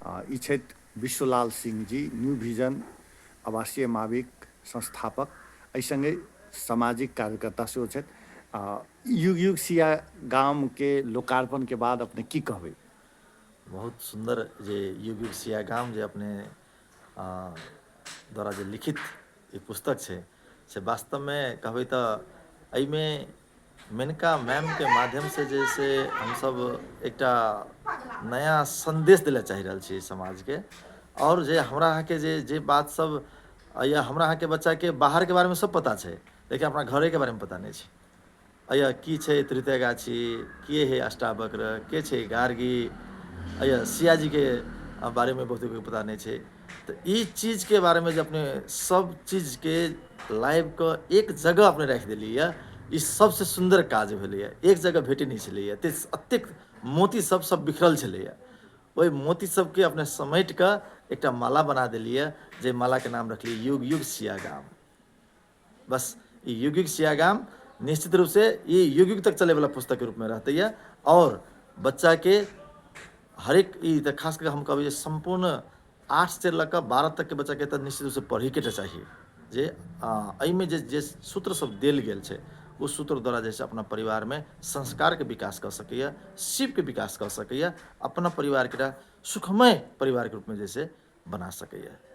ई छथि Vishwalal Singh ji, new vision आवासीय माविक संस्थापक, एहि सङ्गे सामाजिक कार्यकर्ता सेहो छथि। युग युग सिया गामके लोकार्पणके बाद अपने की कहबै? बहुत सुन्दर जे युग युग सिया गाम जे अपने द्वारा जे लिखित ई पुस्तक छै से वास्तवमे कहबै तऽ एहिमे मेनका मैमके माध्यमसँ जे से हमसभ एकटा नया सन्देश दै लए चाहि रहल छियै समाजके। आओर जे हमरा अहाँके जे जे बात सब या हमरा अहाँके बच्चाके बाहरके बारेमे सब पता छै, लेकिन अपना घरेके बारेमे पता नहि छै। अय की छै तृतीय गाछी, के हे अष्टावक्र, के छै गार्गी, अय सियाजीके बारेमे बहुते पता नहि छै। तऽ ई चीजके बारेमे जे अपने सब चीजके लाबिकऽ एक जगह अपने राखि देलियै यऽ, ई सबसँ सुन्दर काज भेलैए। एक जगह भेटै नहि छलैए, एतेक मोती सब सब बिखरल छलैए। ओहि मोती सबके अपने समेट कऽ एकटा माला बना देलियै, जाहि मालाके नाम रखलियै युग युग सिया गाम। बस ई युग युग सिया गाम निश्चित रूपसँ ई युग युग तक चलैवला पुस्तकके रूपमे रहतै यऽ। आओर बच्चाके हरेक ई तऽ खास कऽ हम कहबै जे सम्पूर्ण 8 से लऽ कऽ 12 तकके बच्चाके तऽ निश्चित रूपसँ पढ़ैके टा चाही, जे एहिमे जे जे सूत्र सब देल गेल छै ओ सूत्र द्वारा जे छै अपना परिवारमे संस्कारके विकास कऽ सकैए, शिवके विकास कऽ सकैए, अपना परिवारके एकटा सुखमय परिवारके रूपमे जे छै बना सकैए।